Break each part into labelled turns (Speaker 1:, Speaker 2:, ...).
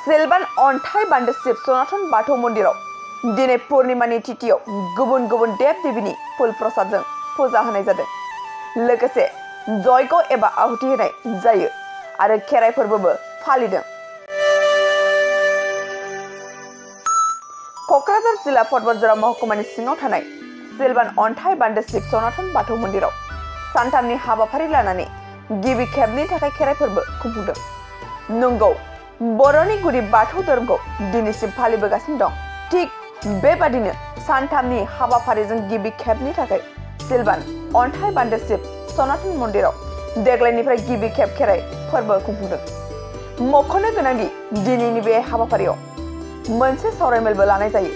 Speaker 1: सिलबान अन्थाइ बान्दो शिव सनातन बाथौ मन्दिराव दिनै पूर्णिमानि तिथियाव गुबुन गुबुन देव देवीनि फुल प्रसादजों फुजा होनाय जादों। लोगोसे जयग एबा आहुति होनाय जायो आरो खेराइ फोरबोबो फालिदों। कक्राझार जिल्ला पर्बतजरा महकुमानि सिङाव थानाय सिलबान अन्थाइ बान्दो शिव सनातन बाथौ मन्दिराव सानथामनि हाबाफारि लानानै गिबि खेबनि थाखाय खेराइ फोरबो खुंफुंदों। नंगौ, बर'नि गुदि बाथौ धोरोमखौ दिनैसिम फालिबोगासिनो दं। थिग बेबादिनो सानथामनि हाबाफारिजों गिबि खेबनि थाखाय सिलबान अन्थाइ बान्दो शिव सनातन मन्दिराव देग्लायनिफ्राय गिबि खेब खेराइ फोरबो खुंफुंदों। मख'नो गोनांदि दिनैनि बे हाबाफारियाव मोनसे सावरायमेलबो लानाय जायो,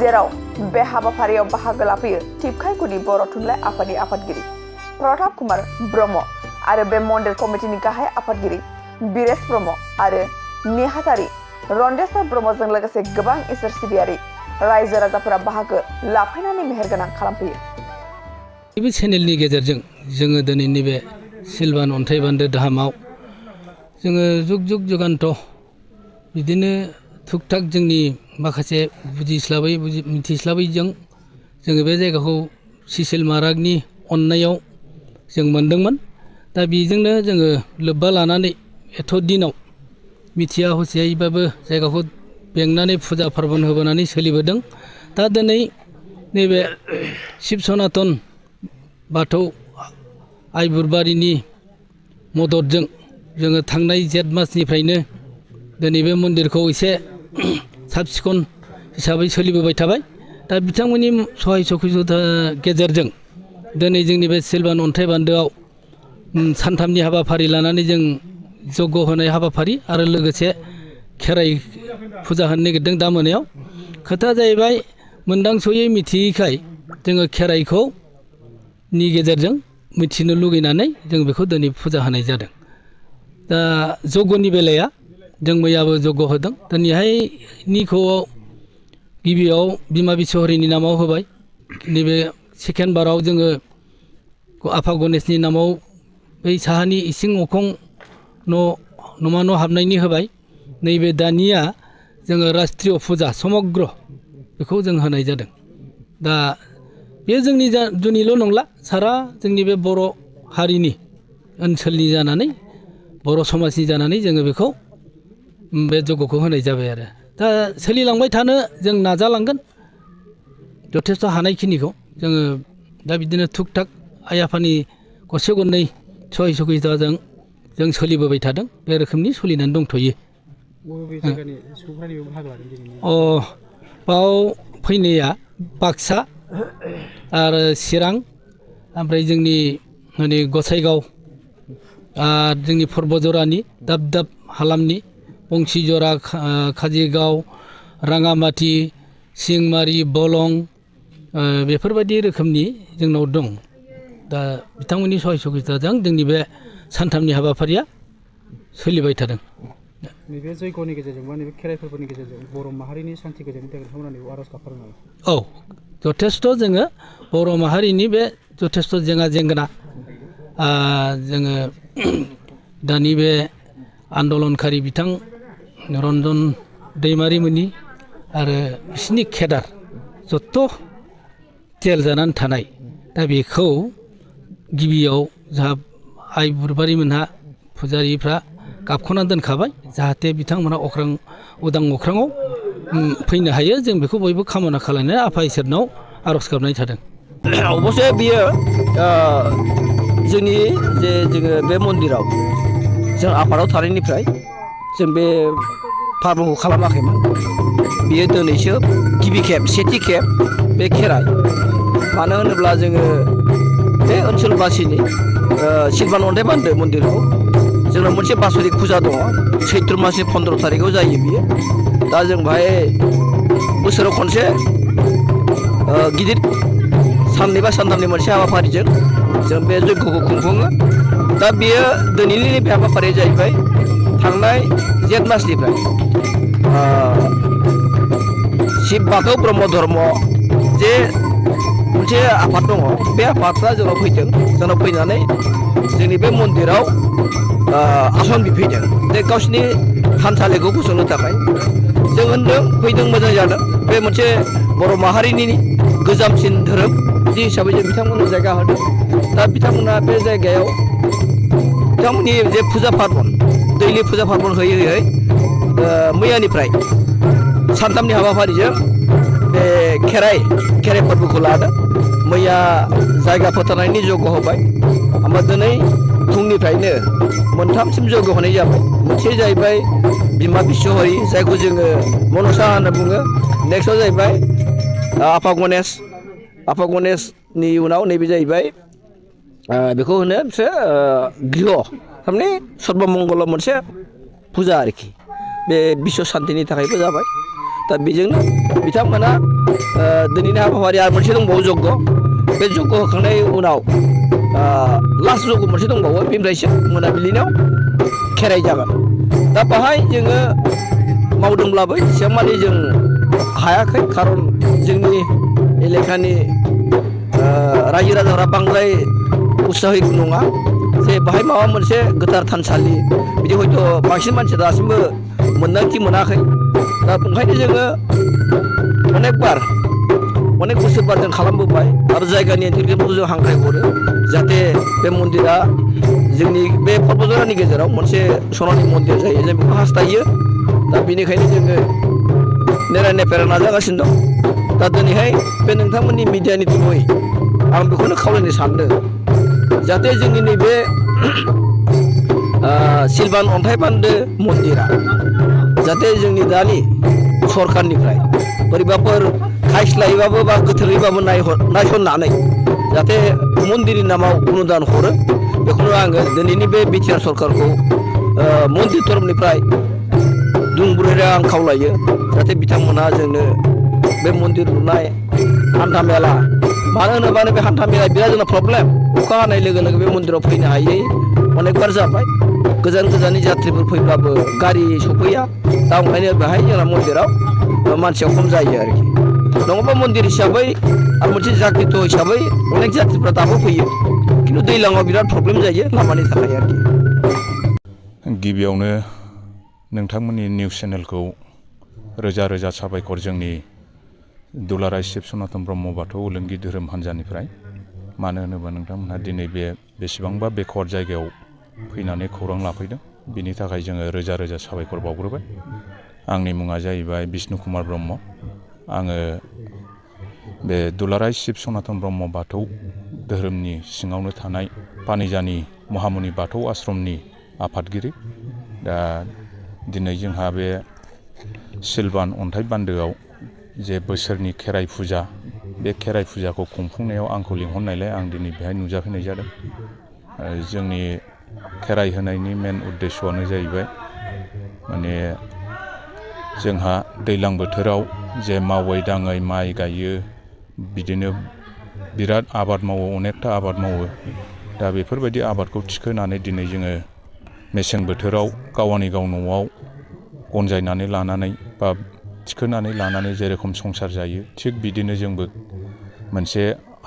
Speaker 1: जेराव बे हाबाफारियाव बाहागो लाफैयो टिपकाइ गुदि बर' थुनलाइ आफादनि आफादगिरि प्रताप कुमार ब्रह्म आरो बे मन्दिर कमिटिनि गाहाय आफादगिरि बिरेश ब्रह्म आरो नेहाथारि रन्देश्वर ब्रह्मजों लोगोसे गोबां इसोर सिबियारि रायजो राजाफोरा बाहागो लाफैनानै मेहेरगोनां खालामफैयो।
Speaker 2: बे चेनेलनि गेजेरजों जोङो दिनैनि बे सिलबान अन्थाइ बान्दो धामाव जोङो जुग जुग जुगान्त बिदिनो थुक थाक जोंनि माखासे बुजिस्लाबै मिथिस्लाबैजों जोङो बे जायगाखौ सिसिल महाराजनि अननायाव जों मोनदोंमोन। दा बेजोंनो जोङो लोब्बा लानानै एथ' दिनाव मिथिया हसियायैबाबो जायगाखौ बेंनानै फुजा पार्बन होबोनानै सोलिबोदों। दा दिनै नैबे शिब सनातन बाथौ आइ बुरबारिनि मददजों जोङो थांनाय जेठ मासनिफ्रायनो दिनै बे मन्दिरखौ एसे साब सिखन हिसाबै सोलिबोबाय थाबाय। दा बिथांमोननि सहाय सखियता गेजेरजों दिनै जोंनि बे सिलबान अन्थाइ बान्दोआव सानथामनि हाबाफारि लानानै जों जग्य होनाय हाबाफारि आरो लोगोसे खेराइ फुजा होनो नागिरदों। दा मोनायाव खोथाया जाहैबाय मोनदांस'यै मिथियैखाय जोङो खेराइखौ नि गेजेरजों मिथिनो लुगैनानै जों बेखौ दिनै फुजा होनाय जादों। दा जग्यनि बेलाया जों मैयाबो जग्य होदों। दिनैहायनिखौ गिबियाव बिमा बिसहरिनि नामाव होबाय। नैबे सेकेन्ड बाराव जोङो आफा गणेशनि नामाव बै साहानि इसिं अखं न'मा न' हाबनायनि होबाय। नैबे दानिया जोङो राष्ट्रिय फुजा समग्र बेखौ जों होनाय जादों। दा बे जोंनि जुनिल' नंला, सारा जोंनि बे बर' हारिनि ओनसोलनि जानानै बर' समाजनि जानानै जोङो बेखौ बे जग्यखौ होनाय जाबाय आरो दा सोलिलांबाय थानो जों नाजालांगोन जथेस्थ' हानायखिनिखौ जोङो। दा बिदिनो थुक थाक आइ आफानि गरसे गरनै सहाय सखियताजों जों सोलिबोबाय थादों। बे रोखोमनि सोलिनानै दंथ'यो। बाव फैनाया बाक्सा आरो चिरां, ओमफ्राय जोंनि माने गसाइगाव आरो जोंनि पर्बतजरानि दाब दाब हालामनि बंसिजरा, काजिगाव, राङामाटि, सिंमारि, बलं बेफोरबायदि रोखोमनि जोंनाव दं। दा बिथांमोननि सहाय सखियताजों जोंनि बे सानथामनि हाबाफारिया सोलिबाय थादों।
Speaker 3: नैबे जयग'नि गेजेरजों बा नैबे खेराइ फोरबोनि गेजेरजों बर' माहारिनि सान्थि गोजोननि थाखाय नोंथांमोना आर'ज गाबफादों नामा?
Speaker 2: औ, जथेस्थ' जोङो बर' माहारिनि बे जथेस्थ' जेंना जेंगोना जोङो दानि बे आन्दलनकारि बिथां रन्जन दैमारिमोननि आरो बिसिनि केडार जथ' जेल जानानै थानाय, दा बेखौ गिबियाव जाहा आइ बुरबारिमोनहा फुजारिफ्रा गाबख'ना दोनखाबाय जाहाथे बिथांमोनहा उदां अख्राङाव फैनो हायो। जों बेखौ बयबो कामना खालामनानै आफा इसोरनाव आर'ज गाबनाय थादों।
Speaker 4: अबसे बियो जोंनि जे जोङो बे मन्दिराव जों आफादाव थानायनिफ्राय जों बे पार्बनखौ खालामाखैमोन। बियो दिनैसो गिबि खेब, सेथि खेब बे खेराइ। मानो होनोब्ला जोङो बे ओनसोलबासिनि सिलबान अन्थाइ बान्दो मन्दिराव जोंनाव मोनसे बासरिक फुजा दङ। सैत्र मासनि 15 थारिखआव जायो बियो। दा जों बाहाय बोसोराव खनसे गिदिर साननै बा सानथामनि मोनसे हाबाफारिजों जों बे जग्यखौ खुंफुङो। दा बेयो दिनैनि बे हाबाफारिया जाहैबाय थांनाय जेठ मासनिफ्राय शिब बाथौ ब्रह्म धर्म जे मोनसे आफाद दङ, बे आफादफ्रा जोंनाव फैदों। जोंनाव फैनानै जोंनि बे मन्दिराव आसन बिफैदों। जे गावसिनि थानसालिखौ फसंनो थाखाय जों होनदों फैदों मोजां जादों बे मोनसे बर' माहारिनि गोजामसिन धोरोम बिदि हिसाबै जों बिथांमोननो जायगा होदों दा बिथांमोना बे जायगायाव बिथांमोननि जे फुजा पार्बन दैलि फुजा पार्बन होयै होयै मैयानिफ्राय सानथामनि हाबाफारिजों बे खेराइ फोरबोखौ लादों मैया जायगा फोथारनायनि जग्य होबाय ओमफ्राय दिनै फुंनिफ्रायनो मोनथामसिम जग्य होनाय जाबाय मोनसे जाहैबाय बिमा बिश्वहरि जायखौ जोङो मनसा होनना बुङो नेक्स्टआव जाहैबाय आफा गणेशनि उनाव नैबे जाहैबाय बेखौ होनो बिसोर गृह थारमाने सर्बमंगल मोनसे फुजा आरोखि बे बिश्व शान्तिनि थाखायबो जाबाय दा बेजोंनो बिथांमोना दिनैनि हाबाफारि आरो मोनसे दंबावो जग्य बे जग्य होखांनायनि उनाव लास्ट जग्य मोनसे दंबावो बेनिफ्रायसो मोनाबिलिनाव खेराइ जागोन दा बाहाय जोङो मावदोंब्लाबो एसेबां मानि जों हायाखै खारन जोंनि एलेकानि रायजो राजाफ्रा बांद्राय उत्साहित नङा जे बाहाय माबा मोनसे गोथार थानसालि बिदि हयथ' बांसिन मानसिया दासिमबो मोन्दांथि मोनाखै दा ओंखायनो जोङो अनेक बोसोरबार जों खालामबोबाय आरो जायगानि एन्टिकेलफोरखौ जों हांख्रायहरो जाहाथे बे मन्दिरा जोंनि बे पर्बतजरानि गेजेराव मोनसे सनानि मन्दिर जायो जों बेखौ हास्थायो दा बेनिखायनो जोङो नेराय नेफेरा नाजागासिनो दं दा दिनैहाय बे नोंथांमोननि मिडियानि थ्रुयै आं बेखौनो खावलायनो सानदों जाहाथे जोंनि नैबे सिलभान अन्थाइ बान्दो मन्दिरा जाहाथे जोंनि दानि सरखारनिफ्राय बोरैबाफोर खायस्लायैबाबो बा गोथौयैबाबो नायसननानै जाहाथे मन्दिरनि नामाव अनुदान हरो बेखौनो आङो दिनैनि बे बिटिआर सरकारखौ मन्दिर तरफनिफ्राय दुंब्रुरै आं खावलायो जाहाथे बिथांमोनहा जोंनो बे मन्दिर लुनाय हान्था मेला मानो होनोबा बे हान्था मेला बिराद जोंना प्रब्लेम अखा हानाय लोगो लोगो बे मन्दिराव फैनो हायै अनेकबार जाबाय गोजान गोजाननि जात्रिफोर फैब्लाबो गारि सफैया दा ओंखायनो बेहाय जोंना मन्दिराव मानसिया खम जायो आरोखि नङाबा मन्दिर हिसाबै आरो मोनसे जाग्रित हिसाबै अनेक जात्रिफ्रा दाबो फैयो खिन्थु दैज्लाङाव बिराद प्रब्लेम जायो लामानि थाखाय आरोखि
Speaker 5: गिबियावनो नोंथांमोननि निउस चेनेलखौ रोजा रोजा साबायखर जोंनि दुलाराय शिब सनातन ब्रह्म बाथौ ओलोंगि धोरोम हान्जानिफ्राय मानो होनोबा नोंथांमोनहा दिनै बेसेबांबा बेकवार्ड जायगायाव फैनानै खौरां लाफैदों बिनि थाखाय जोङो रोजा रोजा साबायखर बावग्रोबाय आंनि मुङा जाहैबाय बिष्णु कुमार ब्रह्म आङो बे दुलाराय शिब सनातन ब्रह्म बाथौ धोरोमनि सिङावनो थानाय पानिजानि महामुनि बाथौ आश्रमनि आफादगिरि दा दिनै जोंहा बे सिलभान अन्थाइ बान्दोआव जे बोसोरनि खेराइ फुजा बे खेराइ फुजाखौ खुंफुंनायाव आंखौ लिंहरनायलाय आं दिनै बेहाय नुजाफैनाय जादों जोंनि खेराइ होनायनि मेन उद्देस्यआनो जाहैबाय माने जोंहा दैज्लां बोथोराव जे मावै दाङै माइ गायो बिदिनो बिराद आबाद मावो अनेकथा आबाद मावो दा बेफोरबायदि आबादखौ थिखोनानै दिनै जोङो मेसें बोथोराव गावनि गाव न'आव गनजायनानै लानानै बा थिखोनानै लानानै जेरेखम संसार जायो थिग बिदिनो जोंबो मोनसे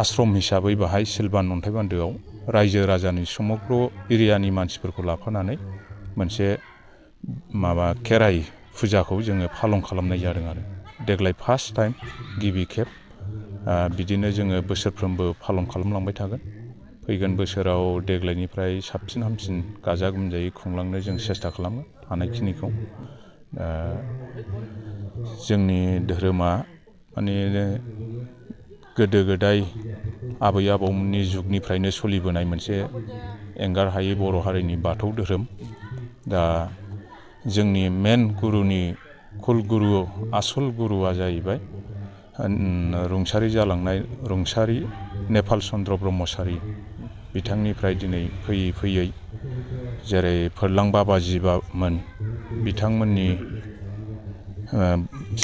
Speaker 5: आश्रम हिसाबै बाहाय सिलभान अन्थाइ बान्दोआव रायजो राजानि समग्र एरियानि मानसिफोरखौ लाफानानै मोनसे खेराइ फुजाखौ जोङो फालन खालामनाय जादों आरो देग्लाय फार्स्ट टाइम गिबि खेब बिदिनो जोङो बोसोरफ्रोमबो फालन खालामलांबाय थागोन फैगोन बोसोराव देग्लायनिफ्राय साबसिन हामसिन गाजा गोमजायै खुंलांनो जों सेस्था खालामो हानायखिनिखौ जोंनि धोरोमा माने गोदो गोदाय आबै आबौमोननि जुगनिफ्रायनो सोलिबोनाय मोनसे एंगार हायै बर' हारिनि बाथौ धोरोम दा जोंनि मेन गुरुनि कुल गुरु आसल गुरुआ जाहैबाय रुंसारि जालांनाय रुंसारि नेपाल चन्द्र ब्रह्मचारि बिथांनिफ्राय दिनै फैयै फैयै जेरै फोरलां बाबाजिमोन बिथांमोननि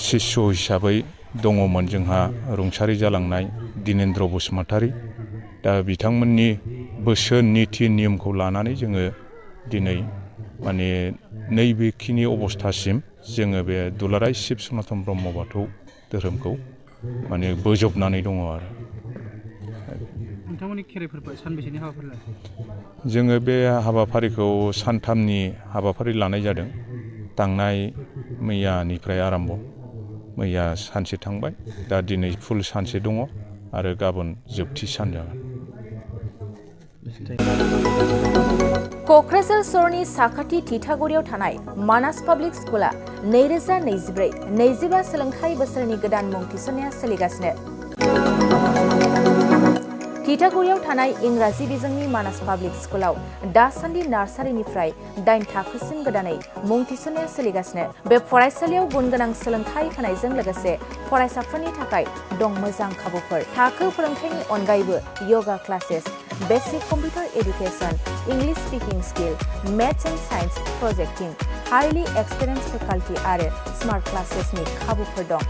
Speaker 5: शिष्य हिसाबै दङमोन जोंहा रुंसारि जालांनाय दिनेन्द्र बसुमतारी दा बिथांमोननि बोसोन निति नियमखौ लानानै जोङो दिनै माने नैबेखिनि अबस्थासिम जोङो बे दुलाराय शिब सनातन ब्रह्म बाथौ धोरोमखौ माने बोजबनानै दङ आरो
Speaker 3: नोंथांमोननि खेराइफोरखौ सानबेसेनि हाबाफारि लादों?
Speaker 5: जोङो बे हाबाफारिखौ सानथामनि हाबाफारि लानाय जादों थांनाय मैयानिफ्राय आरम्भ मैया सानसे थांबाय दा दिनै फुल सानसे दङ आरो गाबोन जोबथि सान जागोन।
Speaker 6: क'क्राझार सहरनि साखाथि थिथागुरियाव थानाय मानास पाब्लिक स्कुला 2024-25 सोलोंथाइ बोसोरनि गोदान मुं थिसननाया सोलिगासिनो। थिथागुरियाव थानाय इंराजि बिजोंनि मानास पाब्लिक स्कुलाव दासान्दि नार्सारिनिफ्राय 8 थाखोसिम गोदानै मुं थिसननाया सोलिगासिनो। बे फरायसालियाव गुनगोनां सोलोंथाइ होनायजों लोगोसे फरायसाफोरनि थाखाय दं मोजां खाबुफोर। थाखो फोरोंथायनि अनगायैबो yoga classes, basic computer education, English speaking skill, maths and science projecting, highly experience faculty आरो स्मार्ट क्लासेसनि खाबुफोर दं।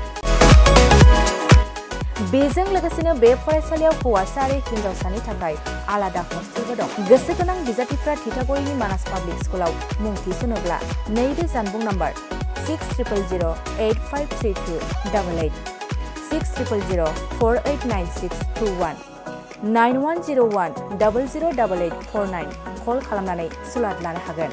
Speaker 6: बेजों लोगोसेनो बे फरायसालियाव हौवासा आरो हिन्जावसानि थाखाय आलादा हस्टेलबो दं। गोसो गोनां बिजाथिफ्रा थिथागुरिनि मानास पाब्लिक स्कुलाव मुं थिसनोब्ला नैबे जानबुं नम्बर 6000853288 6000489621 9101 008849 कल खालामनानै सुलाद लानो हागोन।